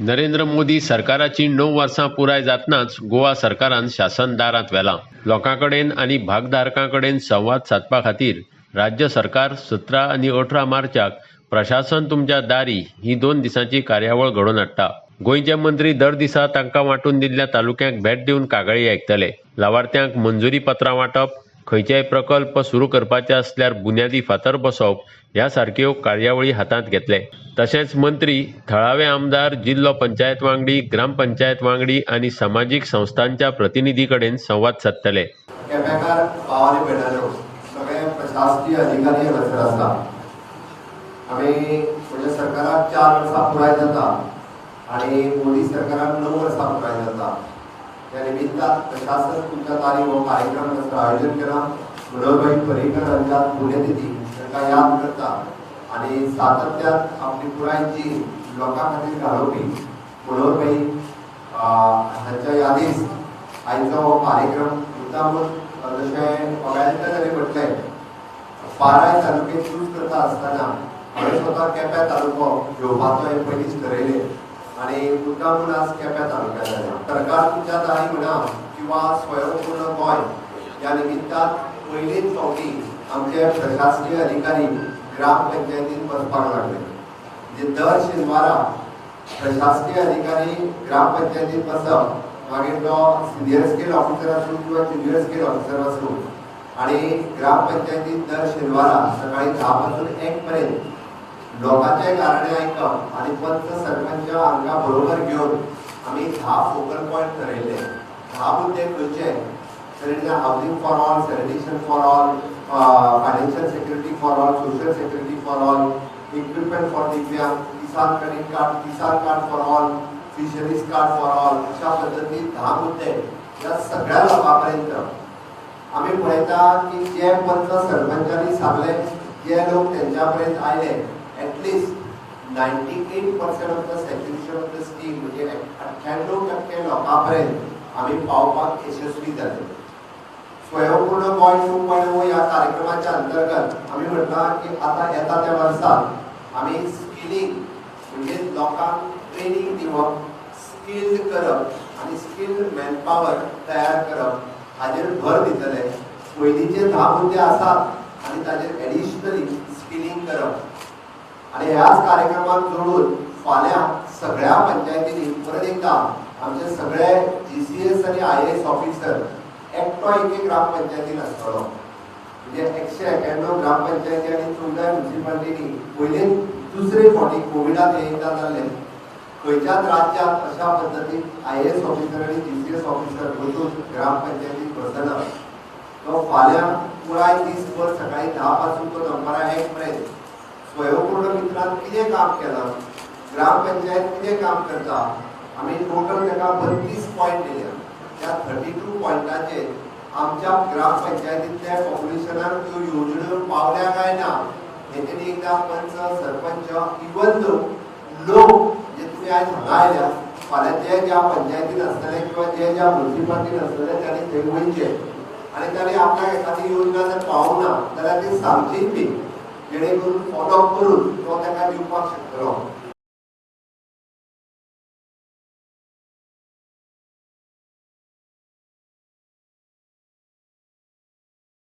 नरेंद्र मोदी सरकाराची 9 वर्सां पुराय जातनाच गोवा सरकारान शासन दारांत व्हेलां. लोकां कडेन आनी भागधारकां कडेन संवाद सादपा खातीर राज्य सरकार 17 आनी 18 मार्चाक प्रशासन तुमच्या दारी ही 2 दिसांची कार्यावळ घडोवन हाडटा. गोंयचे मंत्री दर दिसा तांकां वांटून दिल्ल्या तालुक्यांक भेट दिवन कागाळी आयकतले. लावार्थ्यांक मंजुरी पत्रां वांटप, खंयचेय प्रकल्प सुरू करपाचे आसल्यार बुन्यादी फातर बसोवप ह्या सारक्यो कार्यावळी हातांत घेतले. तशेंच मंत्री थळावे आमदार, जिल्लो पंचायत वांगडी, ग्रामपंचायत वांगडी आनी समाजीक संस्थांच्या प्रतिनिधी कडेन संवाद सादतले. केपेकार भाव आनी भयणांनो, सगळे प्रशासकीय अधिकारी हांगासर आसा. आमी म्हणजे सरकाराक 4 वर्सां पुराय जाता आनी मोदी सरकाराक 9 वर्सां पुराय जाता. त्या निमित्तान प्रशासन तुमच्या दारी हो कार्यक्रम हांगासर आयोजन केला. मनोहरभाई पर्रीकर हांच्या पुण्यतिथी तांकां याद करता आनी सातत्यान आपली पुराय जीण लोकां खातीर घालोवपी मनोहरभाई हांच्या यादीस आयचो हो कार्यक्रम. मुद्दामून जशें वेलटन हांणी म्हटलें, पाराय तालुके चूज करता आसतना हांवें स्वता केप्यां तालुको घेवपाचो हें पयलींच ठरयलें आनी मुद्दामून आज केप्यां तालुक्यात जालें. सरकार तुमच्या दारी म्हणा किंवा स्वयंपूर्ण गोंय ह्या निमित्तान पयलीच फावटी आमचे प्रशासकीय अधिकारी ग्रामपंचायतीन बसपाक लागले. म्हणजे दर शेनवारा प्रशासकीय अधिकारी ग्रामपंचायतीत बसप, मागीर तो सिनियर स्केल ऑफिसर आसूं किंवा ज्युनियर स्केल ऑफिसर आसूं, आणि ग्रामपंचायतीत दर शेनवारा सकाळी 10 पासून 1 पर्यंत लोकांचे गाराणे आयकप आणि पंच, सरपंच हांकां बरोबर घेवन आमी 10 फोकल पॉयंट ठरयले. 10 मुद्दे खंयचे तर it is housing for all, sanitation for all, financial security for all, social security for all, equipment for दिव्यांग, किसान credit card, Kisan card for all, fisheries card for all, अशा पद्दतीन 10 मुद्दे ह्या सगळ्या लोकां पर्यंत. आमी पळयता की जे पंच सरपंचांनी सांगले, जे लोक तेंच्या पर्यंत आयले, at least 98% of the saturation of the scheme, म्हणजे 98% लोकां पर्यंत आमी पावपाक यशस्वी जाले. स्वयंपूर्ण गोंय 2.0 ह्या कार्यक्रमाच्या अंतर्गत आमी म्हटलां की आतां येता त्या वर्सात आमी स्किलिंग, म्हणजे लोकांक ट्रेनिंग दिवप, स्किल्ड करप आनी स्किल्ड मॅनपावर तयार करप हाजेर भर दितले. पयलींचे 10 मुद्दे आसात आनी ताजेर एडिशनली स्किलिंग करप. आनी ह्याच कार्यक्रमाक जोडून फाल्यां सगळ्या पंचायतींनी परत एकदा आमचे सगळे जीसीएस आनी आयएएस ऑफिसर एकटो एक एक ग्रामपंचायतीन आसतलो. म्हणजे 191 ग्रामपंचायती आनी 14 म्युनिसिपालिटींनी पयलींच दुसरे फावटी कोविडात हे एकदां जाल्लें. खंयच्याच राज्यात अशा पद्दतीन आयएएस ऑफिसर आनी जीसीएस ऑफिसर वचून ग्रामपंचायतीत बसना. तो फाल्यां पुराय दीसभर सकाळी 10 पासून तो दनपारां 1 पर्यंत स्वयंपूर्ण मित्रान कितें काम केलां, ग्रामपंचायत कितें काम करता. आमी टोटल ताका 32 पॉयंट दिल्या. त्या 32 पॉयंटाचेर आमच्या ग्रामपंचायतींतल्या पॉप्युलेशनाक त्यो येवजण्यो पावल्या काय ना हे तेणी एकदां पंच, सरपंच, इवन दो लोक जे तुमी आयज हांगा आयल्या, फाल्यां जे ज्या पंचायतीन आसतले किंवा जे ज्या म्युनिसिपालिटीन आसतले, तांणी थंय वयचें आनी तांणी आपल्याक एखादी योजना जर पावूंक ना जाल्यार ती सांगची बी, जेणे करून फॉलो अप करून तो ताका दिवपाक शकतलो.